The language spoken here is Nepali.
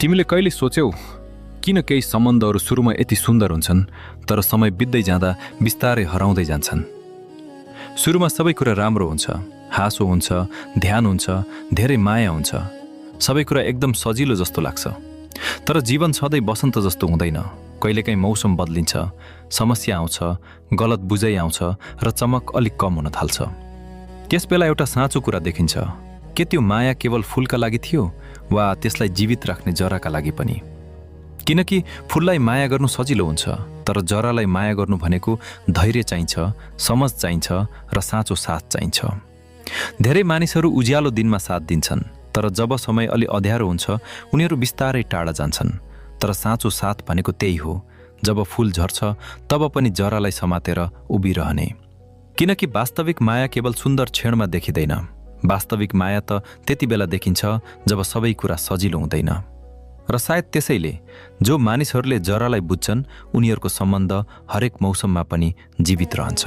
तिमीले कहिले सोच्यौ किन केही सम्बन्धहरू सुरुमा यति सुन्दर हुन्छन् तर समय बित्दै जाँदा बिस्तारै हराउँदै जान्छन्? सुरुमा सबै कुरा राम्रो हुन्छ, हाँसो हुन्छ, ध्यान हुन्छ, धेरै माया हुन्छ, सबै कुरा एकदम सजिलो जस्तो लाग्छ। तर जीवन सधैँ बसन्त जस्तो हुँदैन। कहिलेकाहीँ मौसम बदलिन्छ, समस्या आउँछ, गलत बुझाइ आउँछ र चमक अलिक कम हुन थाल्छ। त्यसबेला एउटा साँचो कुरा देखिन्छ, के त्यो माया केवल फूलका लागि थियो वा त्यसलाई जीवित राख्ने जराका लागि पनि? किनकि फूललाई माया गर्नु सजिलो हुन्छ, तर जरालाई माया गर्नु भनेको धैर्य चाहिन्छ, समझ चाहिन्छ र साँचो साथ चाहिन्छ। धेरै मानिसहरू उज्यालो दिनमा साथ दिन्छन्, तर जब समय अलि अँध्यारो हुन्छ उनीहरू बिस्तारै टाढा जान्छन्। तर साँचो साथ भनेको त्यही हो, जब फूल झर्छ तब पनि जरालाई समातेर उभिरहने। किनकि वास्तविक माया केवल सुन्दर क्षणमा देखिँदैन। वास्तविक माया त त्यति बेला देखिन्छ जब सबै कुरा सजिलो हुँदैन। र सायद त्यसैले जो मानिसहरूले जरालाई बुझ्छन् उनीहरूको सम्बन्ध हरेक मौसममा पनि जीवित रहन्छ।